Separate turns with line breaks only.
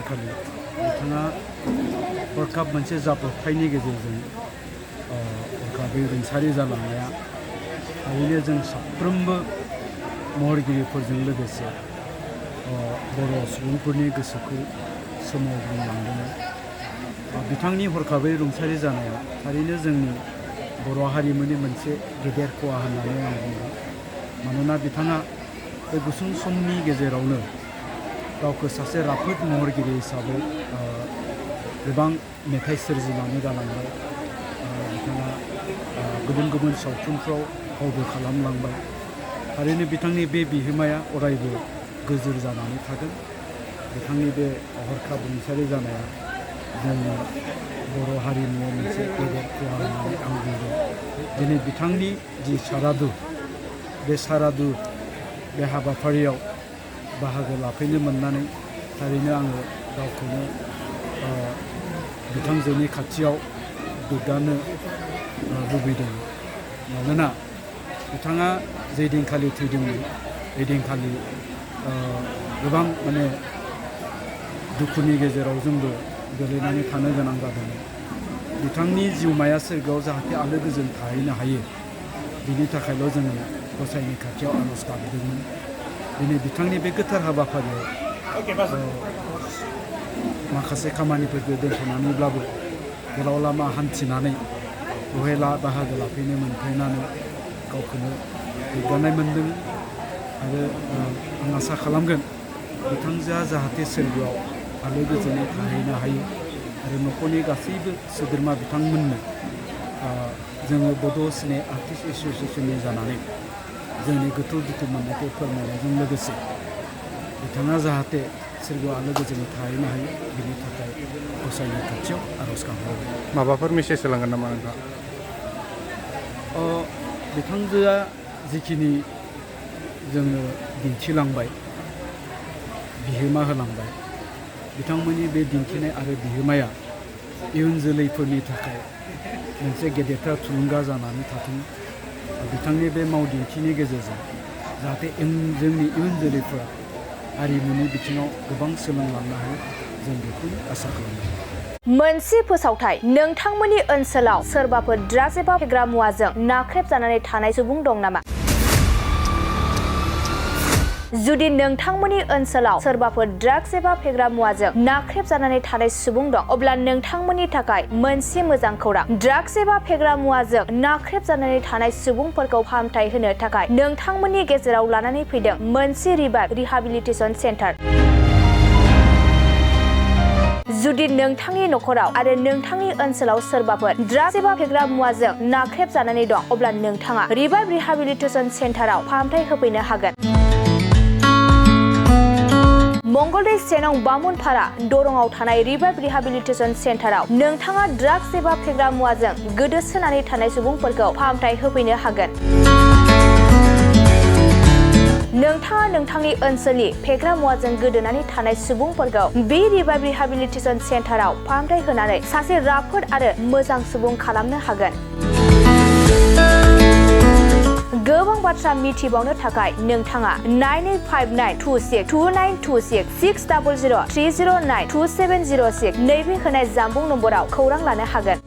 खालि बिथाङा हरखाब मोनसे जाब्रबथायनि गेजेरजों हरखाबै रुंसारि जालांनाया थारैनो जों साफ्रोमबो महरगिरिफोरजों लोगोसे बर' सुबुंफोरनि गोसोखौ सोमावग्रुंलांदोंमोन। बिथांनि हरखाबै रुंसारि जानाया थारैनो जोंनि बर' हारिमुनि मोनसे गेदेर खहा होननानै आं बुंगोन। मानोना बिथाङा बे गुसुं समनि गेजेरावनो गावखौ सासे राफोद महरगिरि हिसाबै गोबां मेथाइ सोरजिनानै गालांबाय। बिथाङा गुबुन गुबुन सावथुनफ्राव फावबो खालामलांबाय। थारैनो बिथांनि बे बिहोमाया अरायबो गोजोर जानानै थागोन। बिथांनि बे हरखाब रुंसारि जानाया जोंनि बर' हारिमुआव मोनसे गेदेर खहा होननानै आं बुंगोन। दिनै बिथांनि जि सारादु, बे सारादु बे हाबाफारियाव बाहागो लाफैनो मोननानै थारैनो आङो गावखौनो बिथांजोनि खाथियाव गोग्गानो लुबैदों। मानोना बिथाङा जे दिनखालि थैदोंमोन बे दिनखालि गोबां माने दुखुनि गेजेराव जोंबो गोलैनानै थानो गोनां जादोंमोन। बिथांनि जिउमाया सोरगोआव जाहाथे आलो गोजोन थाहैनो हायो, बिनि थाखायल' जोङो गसाइनि खाथियाव आर'ज गाबदोंमोन। दिनै बिथांनि बे गोथार हाबाफारियाव माखासे खामानिफोरखौ दोनथ'नानैब्लाबो गोलाव लामा हान्थिनानै बेवहाय बाहागो लाफैनो मोनफैनानै गावखौनो गोग्गानाय मोन्दों। आरो आं आसा खालामगोन बिथांजोआ जाहाथे सोरगोआव आलो गोजोनै थाहैनो हायो। आरो न'खरनि गासैबो सोद्रोमा बिथांमोननो जोङो बड' सिने आर्टिस्ट एस'सियेसननि जानानै जोंनि गोथौ दुखु मोननायखौ फोरमायनायजों लोगोसे बिथाङा जाहाथे सोरगोआव आलो गोजोनै थाहैनो हायो, बिनि थाखाय गसाइनि खाथियाव आर'ज गाबहरबाय।
माबाफोर मेसेज होलांगोन नामा नोंथां?
बिथांजोआ जिखिनि जोङो दिन्थिलांबाय, बिहोमा होलांबाय, बिथांमोननि बे दिन्थिनाय आरो बिहोमाया इयुन जोलैफोरनि थाखाय मोनसे गेदेरथार थुलुंगा जानानै थाथों। बिथांनि बे मावदिन्थिनि गेजेरजों जाहाथे जोंनि इयुन जोलैफोरा हारिमुनि बिथिङाव गोबां सोलोंलांनो हायो, जों बेखौनो आसा खालामो।
मोनसे फोसावथाय, नोंथांमोननि ओनसोलाव सोरबाफोर ड्राग्स एबा फेग्रा मुवाजों नाख्रेबजानानै थानाय सुबुं दं नामा? जुदि नोंथांमोननि ओनसोलाव सोरबाफोर ड्राग्स एबा फेग्रा मुवाजों नाख्रेबजानानै थानाय सुबुं दं, अब्ला नोंथांमोननि थाखाय मोनसे मोजां खौरां। ड्राग्स एबा फेग्रा मुवाजों नाख्रेबजानानै थानाय सुबुंफोरखौ फाहामथाय होनो थाखाय नोंथांमोननि गेजेराव लानानै फैदों मोनसे रिहाबिलिटेसन सेन्टार। जुदि नोंथांनि नखराव आरो नोंथांनि ओनसोलाव सोरबाफोर ड्राग्स एबा फेग्रा मुवाजों नाख्रेबजानानै दं, अब्ला नोंथाङा रिहाबिलिटेसन सेन्टाराव फाहामथाय होफैनो हागोन। मंगलदै सेनं बामुनपारा दरंआव थानाय रिहाबिलिटेसन सेन्टाराव नोंथाङा ड्राग्स एबा फेग्रा मुवाजों गोदोसोनानै थानाय सुबुंफोरखौ फाहामथाय होफैनो हागोन। नोंथाङा नोंथांनि ओनसोलनि फेग्रा मुवाजों गोदोनानै थानाय सुबुंफोरखौ बे रिहाबिलिटेसन सेन्टाराव फाहामथाय होनानै सासे राफोद आरो मोजां सुबुं खालामनो हागोन। गोबां बाथ्रा मिथिबावनो थाखाय नोंथाङा 9859262926 60030927006 नैबे होनाय जानबुं नम्बराव खौरां लानो हागोन।